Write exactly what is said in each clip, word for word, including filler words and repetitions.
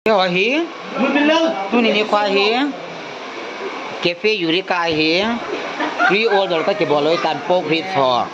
Ho hi, tuni nikho hi, Cafe Eureka hi, pre-order kakibol u ahitan pork ribs ho.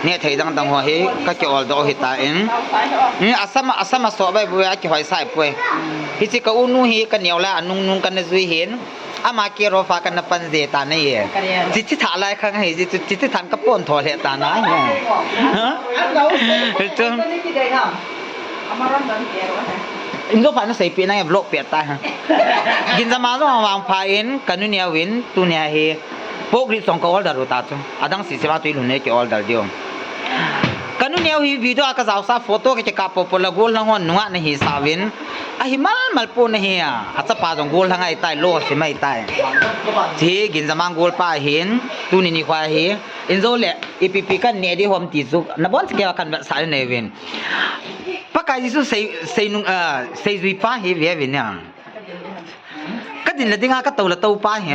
Neh thei dang dang ho hi, kaki-order u ahitan. Hmm, asam, asam asoh bai bou a kihoisah poi. Hiche ka unu hi kaneo lai, anung nung kana jui hin. Ama care of a kana pan jeng tan ahi. Chichi tha lai khang ahi, chichi, chichi than kapon tho lheh tan ahi. Ha? Hichu. Injo pha naseipeh nang e, vlog peh ta. Ginjamang jong vangpha in, kanu neo in, tunia hi pork ribs jong ka-order u ta chu. Adang sese va tui lhun e ki-order diu. Kanu neo hi video a kajaosa photo kakikap popo la gollhang hon nungah nahisah uvin. Ahi malmal pon ahi a. Achapa jong gollhang ahitai, lo sim ahitai. Chi Ginjamang golpa ahin, tuni nikho hi. Injo le, ipi pi kaneh di ham ti chu, nabonchauva kanvetsah nahi uvin. Pakai Jesu sei, sei nung, ah, seijui pa hi ve uvin a. Kadin le dinga katou le tou pa hi.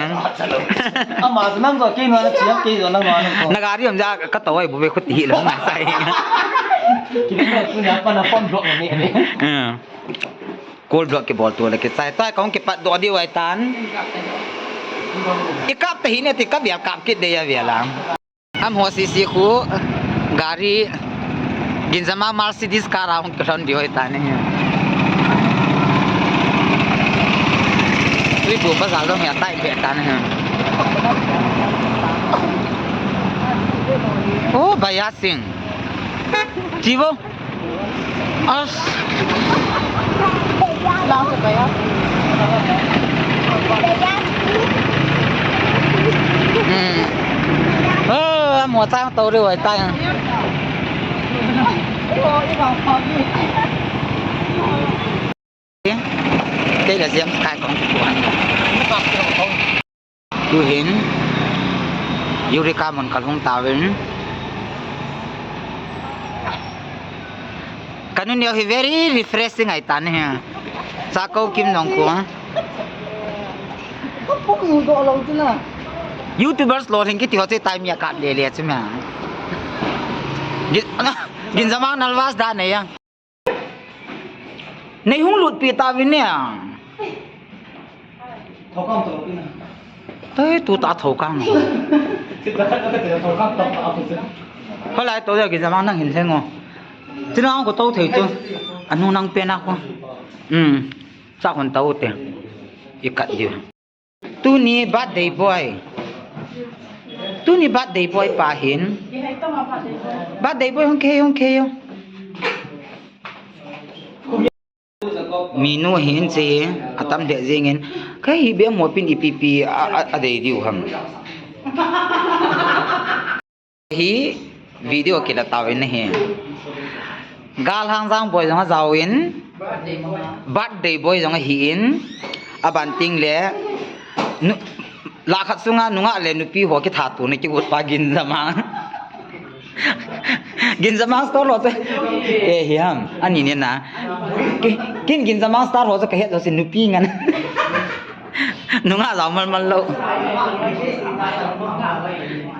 Ama chu nang jo kei nua na chia, kei jo nang nua nang ko. Na gari um ja katou ai bu ve khuti hi lo ngai sai. Kei tu nia pa na phone block ni ni. Hmm. Call block kibol tu le kichai. Tai kong kipat doh diu ahitan. Ikap tahih ne ti kavial kap kit dei avial a. Amaho sese khu gari Ginjamang Mercedes car a hung kilhon diu ahitan ahi. Tuibu bazar jong hi atai peh tan ahi. Oh, Bhaiya Singh. Chivo. As. Hmm. Oh, amo tang tou riu ahitai. Kei le James kai kong kipuan. Tuhin, Eureka mun kalhung tauvin. Kanu neo hi very refreshing ahitan ahi. Chakou kim nong khu. YouTubers lolhing kiti ho chu time a kap lele chu ma. Gin, Ginjamang nervous da nei a. Nei hung lutpi tauvin ne. Thokam to pina. Tei tu ta thokam. Holai to ya Ginjamang nang hin lheng o. China ko to thei tu. Anu nang pe na ko. Um. Cha kon to te. I kat diu. Tuni birthday boy. Tuni birthday boy pa hin. Birthday boy hung kei, hung kei. Minu hin chi atam le jingin. Kei hi be mo pin ipi pi a, a, adei diu ham. Hi video kila tauvin ahi. Galhang Jangboi jong ajaovin, birthday boy jong ahin, aban teng le, nu, lah khat sunga nungah le nupi ho kithat tona kigot pa Ginjamang. Ginjamang store lo te. Eh, hiam, ani ni na. Ki, kin Ginjamang store ho chu kahet jo si nupi ngan. Nungah jao mal mal lou.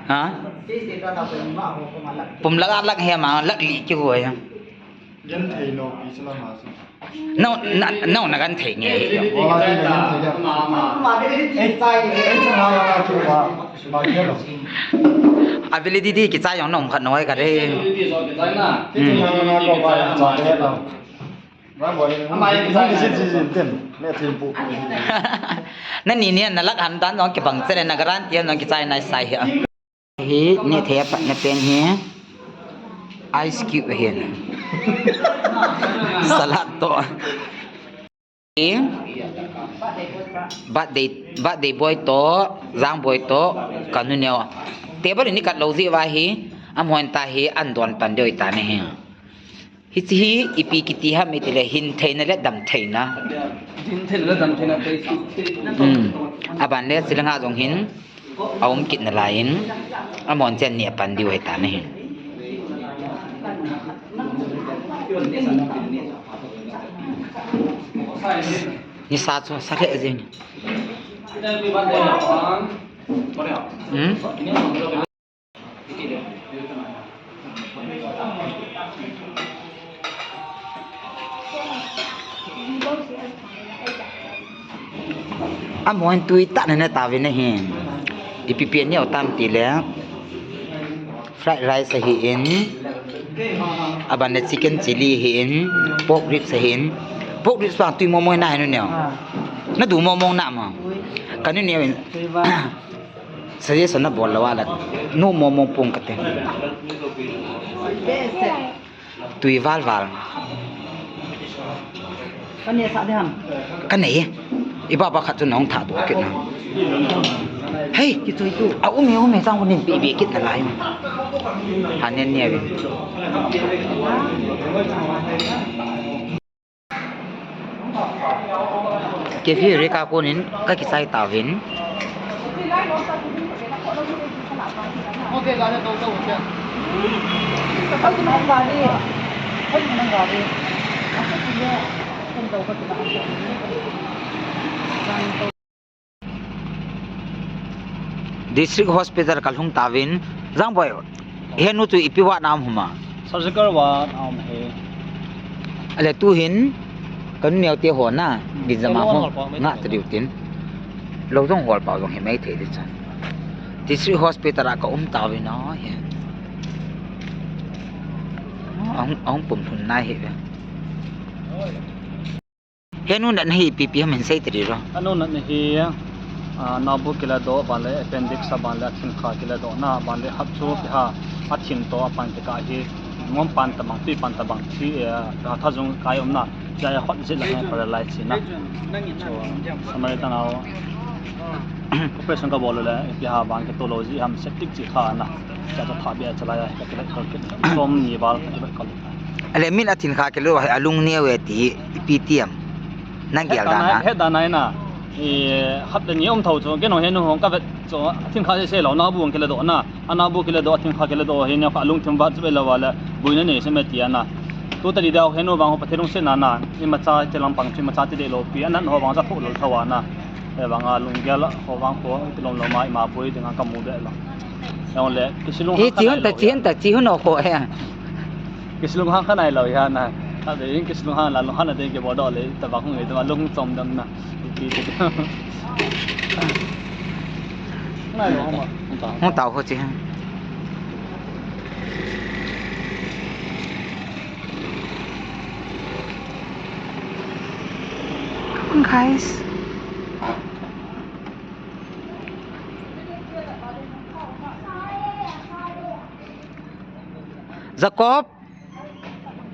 Ha? Pum lakh a lakh hi ama lakh li kihoi a. Genthei lou pi chu la ma chu. Nang, nang, nang na genthei nge hi. Ola ti la genthei le. A validity kichai jong nom khat noi ka re. Hmm. Nani ni na lakh han dan jong kibang chele na guarantee jong kichai nai sai hi a. Hi neh thei a patna pen hi ice cube ahin. Salad toh. Hi birthday, birthday boy toh, Jangboi toh, kanu neo. Table in ikat lou jeh uva hi, amahon ta hi, an don pan diu ahitan ahi. Hiche hi ipi kiti ham itile hin theina le dam theina. Hin theina le dam theina te. Hmm. Aban le chule nga jong hin aum kit nalai in amahon chen ni apan diu ahitan ahi. Nisa chu sa le jing. Hmm? Amahon tui tah in ana tauvin ahi. Ipi pi aneo tam tile, fried rice ahin, aban le chicken chilli ahin, pork ribs ahin. Pork ribs vang tui mong mong na hinu neo. Ah. Nadu mong mong na ma. Tui. Kanu neo in. Tui vang. Suggestion nabol lou a la. Nu mong mong pung kate. Tui val val. Ka nei sah ding ham? Ka nei. Iba ba khat chu nahung thah doh kit na. Hei. Kichoi tu. A um e, um e, chang unin pi be kit nalai. Ha nen ne ve. Cafe Eureka konin ka kichai tauvin. District Hospital ka lhung tauvin, Jangboi, henu chu ipi ward na um hum a? Surgical ward a um e. Ale tuhin, kanu neo te ho na, hmm, Ginjamang ho, nga ta diu tin. Lou jong hol pau jong hi mai thei di chan. District Hospital a ka um tauvin ahi. Ahung, ahung pum lhun nai hi ve. Henu natna hi ipi ipi ham hin sei tadi ro. Anu natna hi, ah, naobu kila doh, aban le appendix, aban le athinkha kila doh na, aban le hap chu kiha, athin to apan te ka hi, ngom pan tabang, tui pan tabang, thi, eh, ka thajung kai um na, ja ya hot jit la paralyze na. Chu, Samaritan nao. Operation ka bol le, kiha bang ke to lo ji ham septic chi kha na. Cha cha tha bia chalai a, ka kila kol kit. Som ni bal ka kila kol. Ale min athinkha kilo, alung neo e ti, ipi ti am. Nang gel dan a. He dan a na. I, hap le ni um thou chu, kei nong henu hong ka vet chu, athinkha se se lo, naobu kila doh na. Anaobu kila doh, athinkha kila doh, hi neo kha alungthim vat chu be lo va le, buina nei se me ti a na. Tu tadi dau henu bang ho Pathen lungset na na, imacha te lampang chu imacha ti de lo pi, anat ho bang cha tho lo tho a na. E bang a lunggel ho bang ko, ti lom lo ma, ima pui ding a ka mu be lo. Yong le, kisilung. E, chi hun ta, chi hun ta, chi hun o ko he. Kisilung hang kha nai lo ya na. Ka be in kisilung hang la, lung hang na ding ke bo do le, ta bang hung le, ta bang lung chom dam na. Ti, ti, ti. Nai lo ma. Hung tau ho chi. Guys. Jacob.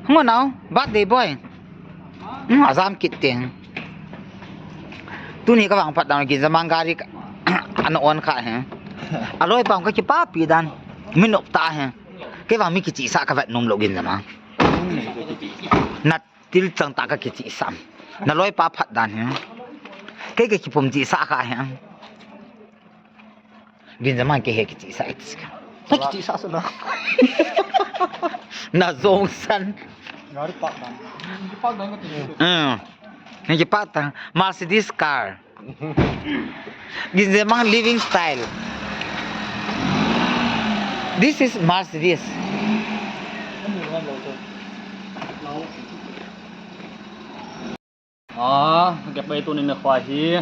Hung nao, birthday boy. Hmm, ajam kit te. Tuni ka vang phat dan Ginjamang gari ka, ana on kha he. Aloi pang ka kipapi dan. Min op ta he. Kei vang mi kichi sa ka vet nom lo Ginjamang. Na til chang ta ka kichi sa. Na loi pa phat dan he. Kei ka kipum chi sa kha he. Ginjamang ke he kichi sa iti ka. Na kichi sa sa na. Na jong san. Gari park dan. Park dan ka ti. Hmm. Na kipark ta. Mercedes car. Ginjamang living style. This is Mercedes. Ah, ka pai tuni nikho hi,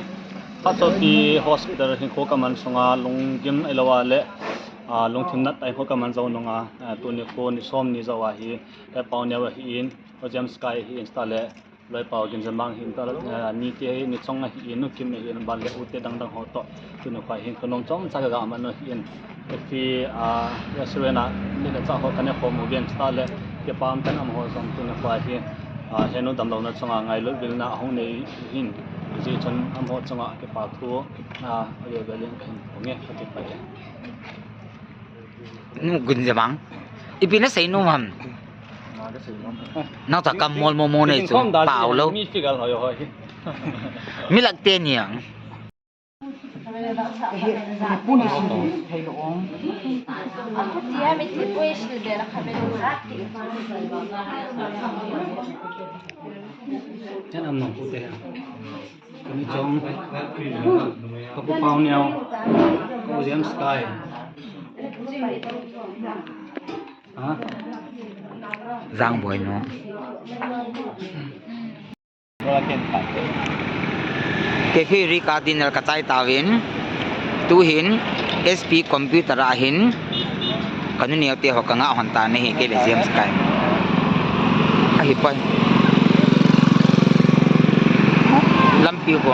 Phatsopi Hospital hinkho ka man sunga lunggim ahilou le, ah, lungthim nat a hinkho ka man jou nunga, ah, tuni nikho ni som ni jou ahi, ka pau neo ahin, Ho James Kai ahin, chutah le, Loipau Ginjamang ahin, chutah le, ah, nite hi, Nichong ahin, Nukim ahin, aban le, ute dang dang ho toh. Tuni nikho hin ka nom chomcha ka ga man u ahin. Cafe, ah, restaurant a, mi le cha ho ka ne khom uvin chutah le, kipa um tan amaho jong tuni nikho hi, ah, henu damlouna chunga ngailut vilna ahung nei u ahin. Hijeh chun amaho chunga kipa thu, ah, avel vel in ka hin phong e, ka kipah e. Nu Ginjamang. Ipi na sei nom ham. Nang ta kam mol mo mo nei chu. Pau lou. Mi figure hoi hoi. Mi lak te ni ang. Yan am nong pute. Kani chong. Ka pu pau niau. Ka u James Kai. Ha? Jang boi no. Cafe Rica dinner kachai tauvin. Tuhin S P computer a hin kanu neote ho kangah hon tan ahi, kei le James kai. Ahi pai. Lampi ho.